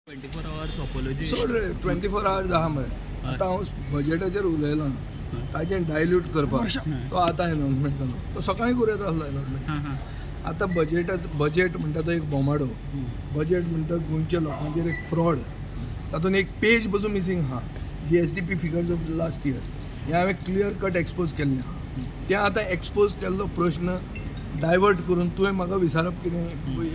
24 hours apology. सोड रे, 24 hours आहा मरे. आतां हांव बजेटाचेर उलयलां, ताजें डायल्यूट करपाक तो आतां एनावन्समेंट जालो. तो सकाळीं करूं येता आसलो एनावन्समेंट. हां हां आतां बजेटाच, बजेट म्हणटा तो एक बोमाडो. बजेट म्हणटा गोंयच्या लोकांचेर एक फ्रॉड. तातूंत एक पेज पसून मिसींग आहा, GSDP figures of the last year. हें हांवें क्लियर कट एक्सपोज केल्लें आहा. तें आतां एक्सपोज केल्लो प्रश्न डायवर्ट करून तुवें म्हाका विचारप कितें,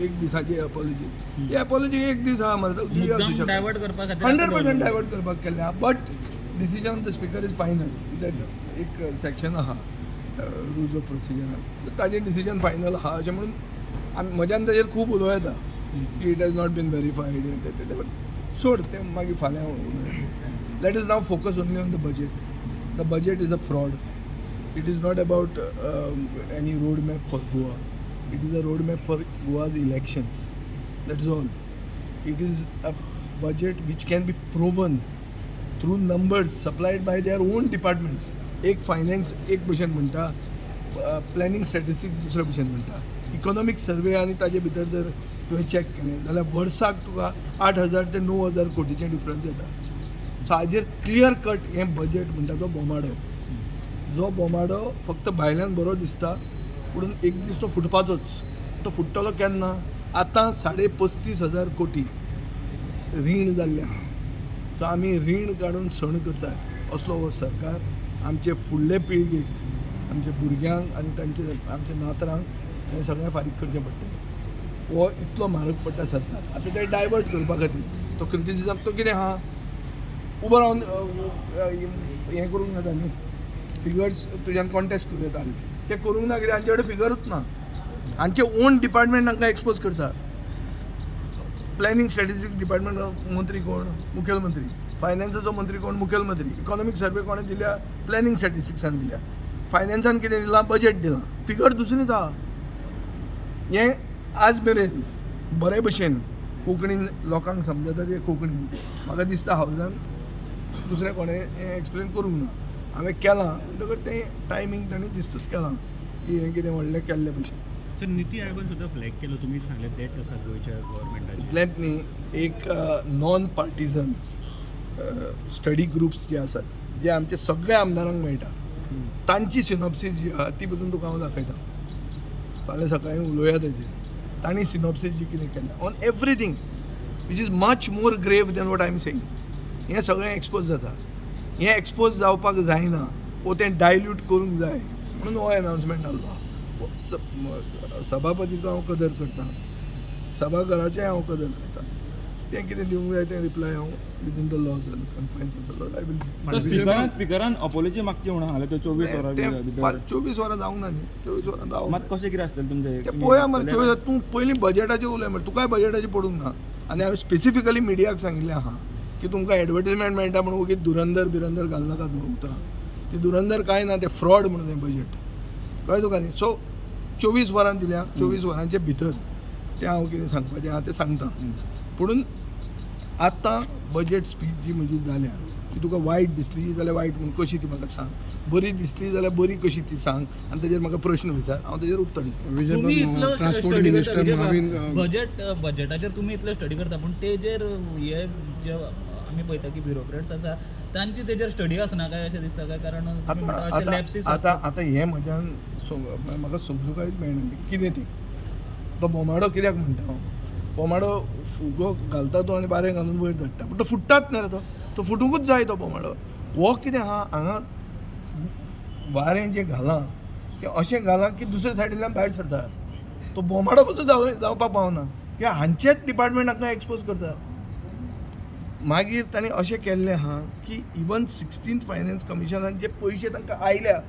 एक दिसाची एपोलॉजी? ही एपोलॉजी एक दीस आहा मरे, दुसरी आसूं मुद्दाम शकता. डायवर्ट करपा खातीर. 100% डायवर्ट करपाक केल्लें आहा, but decision of the speaker is final. That एक सेक्शन आहा रुल्स ऑफ प्रोसिजर, ताजें डिसिजन फायनल आहा अशें म्हणून आमी म्हज्यान ताजेर खूब उलोवं येता की it has not been verified तें, बट सोड तें, मागीर फाल्यां उलोवया. Let us now focus only on the budget. The budget is a fraud. It is not about any road map for Goa. It is a road map for Goa's elections, that is all. It is a budget which can be proven through numbers supplied by their own departments. एक finance एक भशेन म्हणटा, planning statistics दुसरे भशेन म्हणटा. Economic survey आनी ताजे भितर जर तुवें चॅक केलें जाल्यार वर्साक तुका 8000 ते 9000 कोटीचें डिफरन्स येता. सो हाजेर क्लियर कट हें बजेट म्हणटा तो बोमाडो, जो बोमाडो फक्त भायल्यान बरो दिसता, पूण एक दीस तो फुटपाचोच. तो फुट्टलो केन्ना? आतां 35.5 हजार कोटी रीण जाल्लें आहा. सो आमी रीण काडून सण करतात असलो हो सरकार आमचे फुडले पिळगेक, आमच्या भुरग्यांक आनी तांचे आमच्या नातरांक हें सगळें फारीक करचें पडटलें. हो इतलो म्हारग पडटा सरकार. आतां ते डायवर्ट करपा खातीर तो क्रिटिसिजम तो कितें आहा, उबो रावन हें करूंक जाता न्हू, फिगर्स तुज्यान कॉन्टेस्ट करूं येता. ते करूंक ना, कित्याक हांचे कडेन फिगरूच ना. हांचे ओन डिपार्टमेंट तांकां एक्सपोज करता. प्लॅनिंग स्टॅटिस्टिक्स डिपार्टमेंट मंत्री कोण? मुखेलमंत्री. फायनान्साचो मंत्री कोण? मुखेलमंत्री. इकॉनॉमीक सर्वे कोणें दिल्या? प्लॅनिंग स्टॅटिस्टिक्सान दिल्या. फायनान्सान कितें दिलां? बजेट दिलां. फिगर दुसरीच आहा. हें आज मेरेन बरे भशेन कोंकणीन लोकांक समजता तें कोंकणीन. म्हाका दिसता हावजान दुसरें कोणें हें एक्सप्लेन करूंक ना. हांवें केलां म्हणटकच तें टायमींग ताणें दिस्तूच केलां की हें कितें व्हडलें केल्लें भशेन. सर, निती आयोगान सुद्दां फ्लॅग केलो. तुमी सांगलें डेट आसा गोंयच्या गव्हर्मेंटाची. इतलेंच न्ही, एक नॉन पार्टिजन स्टडी ग्रुप्स जे आसात, जे आमचे सगळ्या आमदारांक मेळटा, तांची सिनॉप्सीस जी आहा ती पसून तुका हांव दाखयता. फाल्यां सकाळीं उलोवया तेजेर. तांणी सिनॉप्सीस जी कितें केल्या on everything, which is much more grave than what I am saying. हें सगळें एक्सपोज जाता. हें एक्सपोज जावपाक जायना वो तें डायल्यूट करूंक जाय म्हणून हो एनावन्समेंट जाल्लो. सभापतीचो हांव कदर करता, सभाघराचें हांव कदर करता. तें कितें दिवंक जाय तें रिप्लाय हांव within the laws, confines of the laws, I will. स्पिकरान अपॉलॉजी मागची म्हणून सांगलें त्यो 24 वरां भितर. 24 वरां जावंक ना न्ही, 24 वरां जावंक मात कशें कितें आसतलें तुमचें? ते पळोवया मरे. 24, तूं पयलीं बजेटाचें उलय मरे. तुकाय बजेटाचें पडूंक ना. आनी हांवें स्पेसिफिकली मिडियाक सांगिल्लें आहा की तुमकां एडवर्टीजमेंट मेळटा म्हणून ओगीच धुरंदर बिरंदर घालनाकात म्हणून उतरां. ती धुरंदर कांय ना, तें फ्रॉड म्हणून हें बजेट. कळ्ळें तुका न्ही? सो 24 वरां दिल्या, 24 वरांचे भितर तें हांव कितें सांगपाचें आहा तें सांगता. पुणून आतां बजेट स्पीच जी म्हजी जाल्या ती तुका वायट दिसली जाल्यार वायट म्हूण कशी ती म्हाका सांग, बरी दिसली जाल्यार बरी कशी ती सांग आनी तेजेर म्हाका प्रश्न विचार, हांव तेजेर उत्तर दितलो. तुम्ही इतलो ट्रान्सपोर्ट स्टडी मिनिस्टर करता, महावीन बजेट, बजेटाचेर तुम्ही इतलो स्टडी करता, पूण तेजेर हे जे आमी पळयता की ब्युरोक्रेट्स आसा, तांची तेजेर स्टडी आसना काय अशें दिसता काय? कारण तुम्ही आतां म्हणटा अशे आतां लॅप्सीस. आतां आतां हें म्हज्यान म्हाका समजूंकच मेळना कितें तें. तो बोमाडो कित्याक म्हणटा हांव, बोमाडो फुगो घालता तो आनी बारें घालून वयर धाडटा, पूण तो फुट्टाच न्ही रे. तो तो फुटुंकूच जाय. तो बोमाडो हो कितें आहा, हांगा वारें जें घालां तें अशें घालां की दुसऱ्या सायडींतल्यान भायर सरता. तो बोमाडो पसून जावपाक पावना, कित्याक हांचेच डिपार्टमेंट हांकां एक्सपोज करता. मागीर तांणी अशें केल्लें आहा की इवन 16th finance कमिशनान जे पयशे तांकां आयल्या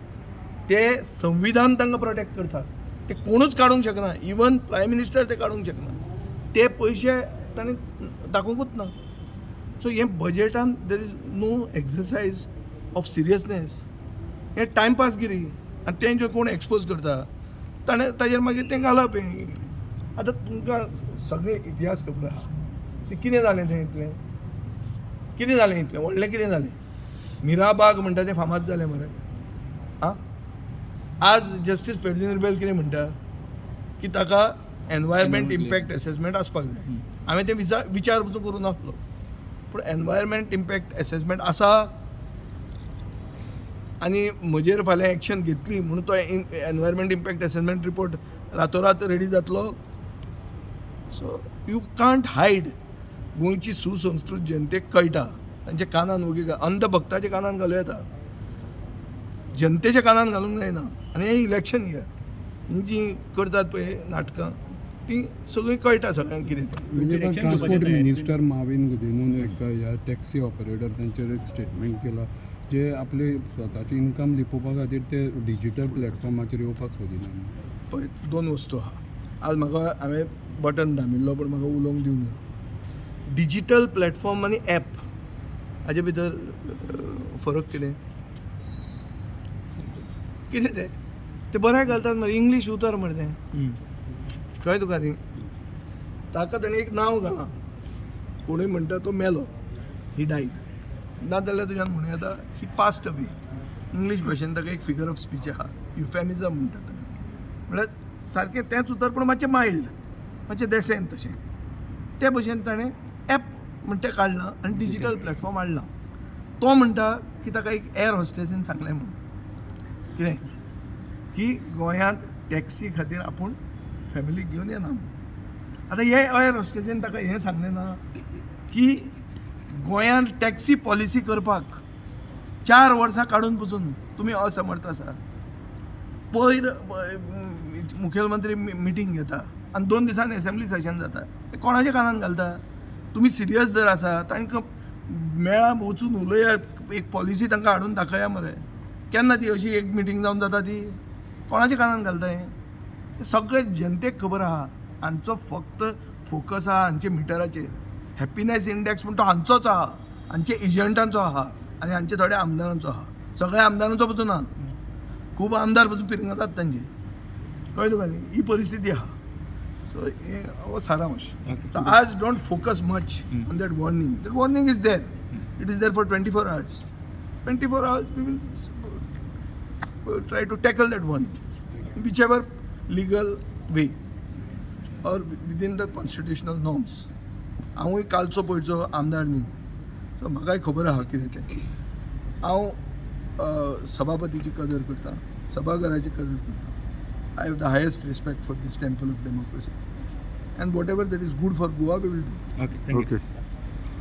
ते संविधान तांकां प्रोटेक्ट करता, ते कोणूच काडूंक शकना, इवन प्रायम मिनिस्टर ते काडूंक शकना. ते पयशे तांणी दाखोवंकूच ना. सो हें बजेटान there is no exercise of seriousness. हें टायमपासगिरी. आनी तें जे कोण एक्सपोज करता ताणें ताजेर मागीर तें घालप. हें आतां तुमकां सगळे इतिहास खबर आहा. तें कितें जालें, तें इतलें कितें जालें, इतलें व्हडलें कितें जालें? मिराबाग म्हणटा तें फामाद जालें मरे. आं, आज जस्टीस फेर्दिन रिबेल कितें म्हणटा की ताका एनवायरमेंट इम्पॅक्ट एसेसमेंट आसपाक जाय. हांवें तें विचार पसून करूं नासलो, पूण एनवायरमेंट इम्पॅक्ट एसेसमेंट आसा आनी म्हजेर फाल्यां एक्शन घेतली म्हणून तो एनवायरमेंट इम्पॅक्ट एसेसमेंट रिपोर्ट रातोरात रेडी जातलो? So you can't hide. गोंयची सुसंस्कृत जनतेक कळटा, तांच्या कानान वगी अंधभक्ताच्या कानान घालूं येता, जनतेच्या कानान घालूंक जायना. आनी हें इलेक्शन इयर, ही जीं करतात पळय नाटकां तीं सगळीं कळटा सगळ्यांक कितें तें. म्हणजे पण Election transport घेवपाची तयारी. मिनिस्टर माविन गुदिनून एक ह्या टॅक्सी ऑपरेटर तांचेर एक स्टेटमेंट केला, जे आपले स्वताचे इन्कम लिपोवपा खातीर ते डिजिटल प्लॅटफॉर्माचेर येवपाक सोदिना. पळय, दोन वस्तू आहा. आज म्हाका हांवें बटन दामिल्लो पूण म्हाका उलोवंक दिवंक ना. डिजिटल प्लॅटफॉर्म आनी एप हाजे भितर फरक कितें? कितें तें ते बरें घालतात मरे, इंग्लीश उतर मरे तें. कळ्ळें तुका? न्ही, ताका ताणें एक नांव घालां. कोणूय म्हणटा तो मेलो, ही डायड, ना जाल्यार तुज्यान म्हणूं येता ही पास्ट अवे. इंग्लीश भाशेन ताका एक फिगर ऑफ स्पीच आहा, युफेमिजम म्हणटात ताका. म्हळ्यार सारकें तेंच उतर पूण मातशें मायल्ड, मातशें देसेंत तशें. ते भशेन ताणें एप म्हण तें काडलां आनी डिजिटल प्लॅटफॉर्म हाडलां. तो म्हणटा की ताका एक एअर हॉस्टेसीन सांगलें म्हणून कितें की गोंयांत टॅक्सी खातीर आपूण फॅमिलीक घेवन येना म्हणून. आतां हे एअर हॉस्टेसीन ताका हें सांगलें ना की गोंयांत टॅक्सी पॉलिसी करपाक 4 वर्सां काडून पसून तुमी असमर्थ आसा. पयर मुखेलमंत्री मिटींग घेता आनी 2 दिसांनी एसेंब्ली सेशन जाता. हें कोणाच्या कानान घालता? तुमी सिरियस जर आसा, तांकां मेळा, वचून उलयात, एक पॉलिसी तांकां हाडून दाखया मरे. केन्ना ती अशी एक मिटींग जावन जाता ती? कोणाच्या कानान घालता हें? सगळें जनतेक खबर आहा. हांचो फक्त फोकस आहा हांचे मिटराचेर. हॅपिनेस इंडेक्स म्हण तो हांचोच आहा, हांचे एजंटांचो आहा आनी हांचे थोड्या आमदारांचो आहा. सगळ्या आमदारांचो पसून ना, खूब आमदार पसून पिरंगतात तांचे. कळ्ळें तुका न्ही? ही परिस्थिती आहा. सो हे हो सारांश. So आज don't focus much on that warning. That warning is there, it is there for 24 hours. 24 hours we will try to tackle that warning, whichever legal way or within the constitutional norms. हांवूय कालचो पयरचो आमदार न्ही, so म्हाकाय खबर आहा कितें तें. हांव सभापतीची कदर करता, सभाघराची कदर करता. I have the highest respect for this temple of democracy, and whatever that is good for Goa we will do. Okay, thank you. Okay.